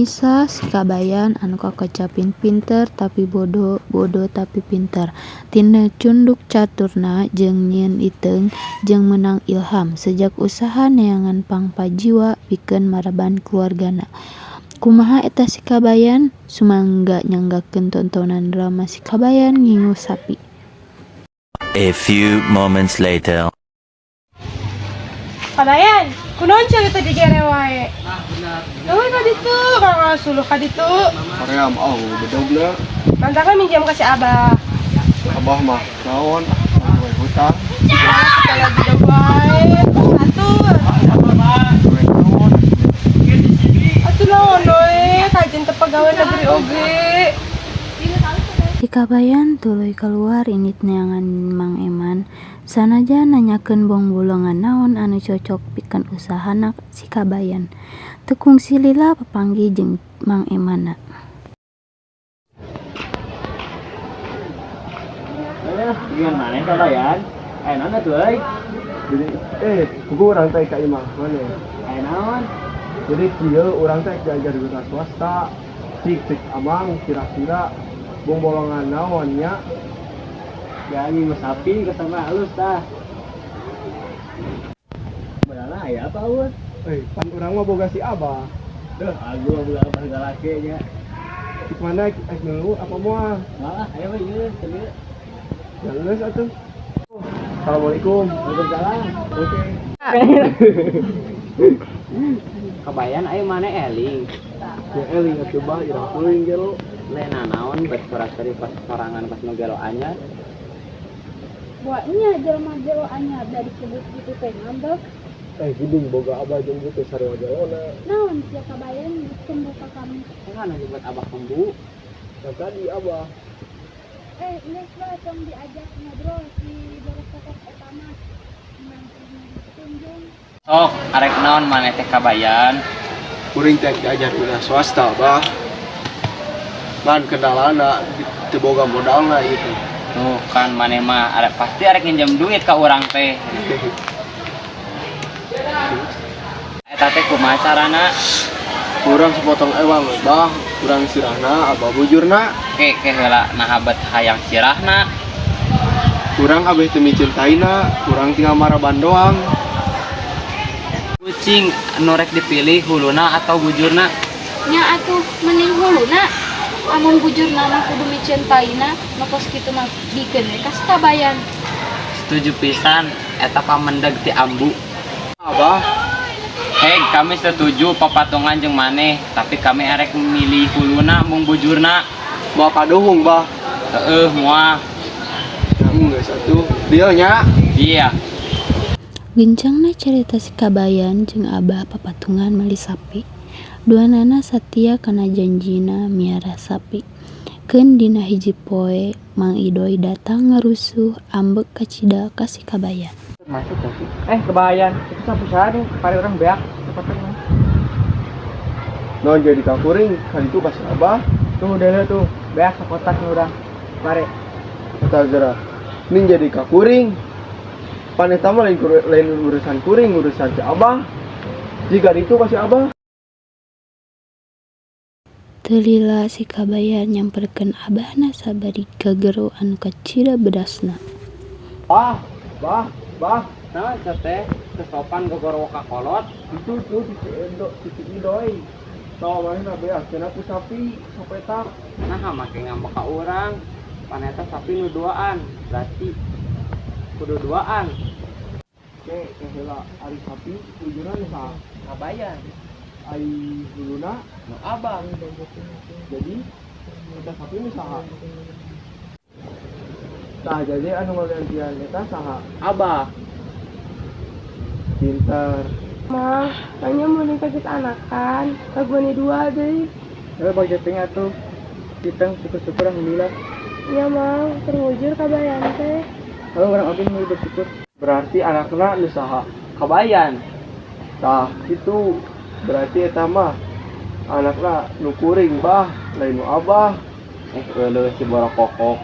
Pamisa, si Kabayan anu kakecapin pinter tapi bodo, bodo tapi pinter. Tina cunduk caturna jeung nyieun iteung jeung meunang ilham sejak usaha neangan pangpajiwa pikeun maraban keluargana. Kumaha eta si Kabayan? Sumangga nyanggakeun tontonan drama si Kabayan ngingu sapi. A few moments later. Kabayan, kunaon sia teh digere wae? Ah, benar. Euy, ka ditu, ka suluh ka ditu. Hoream oh bedogna. Mantakna minjam ka si Abah. Abah mah naon ah we hutang. Sekali bedog wae. Atur. We naon. Atuh naon we, kajen teu pagawe negeri oge. Si Kabayan tuluy kaluar indit neangan Mang Eman sanajan nanyakeun bongbolongan naon anu cocok pikeun usahana si Kabayan. Teu kungsi lila papanggih jeung Mang Emanna. Gimana maneh Kabayan? Aya naon atuh euy? Jadi kuku urang teh ka imah maneh. Aya naon? Jadi kieu urang teh diajar wira swasta. Cik cik amang kira-kira bongbolongan naon nya? Ya ngingu sapi ke sama halus tah. Modalna aya apa euy? Pan urang mah boga si Abah. Duh, aku mah boga abah galake nya. Cik mana ek ngeluh apa moal? Malah aya mah ieu teu. Ya geus atuh. Assalamualaikum. Waalaikumsalam. Oke. Kabayan aya maneh eling. Ya eling atuh bah irah kuring gelo. Lena naon bet sora-sori pas sorangan pas nu gelo anyar. Buatnya jelema gelo anyar da disebut kitu teh ngambek. Giding boga abah jeung ieu teh sarua gelona. Naon sia Kabayan geus kembu ka kami. Kan anu nyebut abah kembu. Yang tadi abah. Geus lah tong diajak ngobrol si borokokok eta mah. Menang tunjung. Sok, arek naon maneh teh Kabayan? Kuring teh diajar wira swasta bah. Ngan kendalana teu boga modalna gitu. Tuh kan maneh mah arek pasti arek nginjem duit ka urang teh. Eta teh kumaha carana? Kurang sepotong ewang we bah, kurang sirahna abah bujurna. Ke ke heula naha bet hayang sirahna. Kurang abeh teu micintaina, kurang tinggal maraban doang. Kucing nu rek dipilih huluna atau bujurna? Nya atuh mending huluna. Amun bujurna mah kudu micintaina, nu kos kitu mah bikeun we ka si Kabayan. Setuju pisan eta pamendeg ti ambu. Abah, Hei, kami setuju papatungan jeung maneh, tapi kami arek milih huluna mung bujurna. Moal kaduhung bah. Heeh, moal. Ya geus atuh. Deal nya. Iya. Gencangna carita si Kabayan jeung Abah papatungan meuli sapi. Duanana satia kana janjina miara sapi. Keun dina hiji poe Mang Idoy datang ngarusuh ambek kacida ka si Kabayan. Masuk gak sih? Kebayan. Itu sapi saha nih? Pare urang beak. Cepetan mah. Naon jadi ka kuring, ka ditu ka si abah. Tuh udah tuh, beak sakotak nih urang. Pare. Eta geura. Ning jadi ka kuring. Pan eta mah lain, lain urusan kuring, urusan si abah. Jika ditu ka si abah. Teu lila si Kabayan nyamperkeun abahna sabari gagero anu kacida bedasna. Bah, bah, bah. Naon sia teh? Teu sopan gogorowok ka kolot. Itu tuh si Endo, si Idoy. Tahu manehna beak cenah ku sapi sapetak. Nah, make ngambek ka urang. Pan eta sapi nu duaan, berarti kudu duaan. Ke ke heula ari sapi bujuran saha? Kabayan. Ari huluna Nu abah. Jadi eta sapi nu saha? Tah jadi anu ngagantian eta saha? Abah. Pinter. Mah, tanya mau sakit anakan, kaguan dua deui. Heuh bang jeping atuh. Kiteng syukur-syukur alhamdulillah. Iya mang, terwujud Kabayan teh. Heuh urang oge nu bersyukur. Berarti anakna nu saha? Kabayan. Tah kitu. Berarti eta mah anakna nu kuring bah, lain nu abah. Euleuh si borokokok.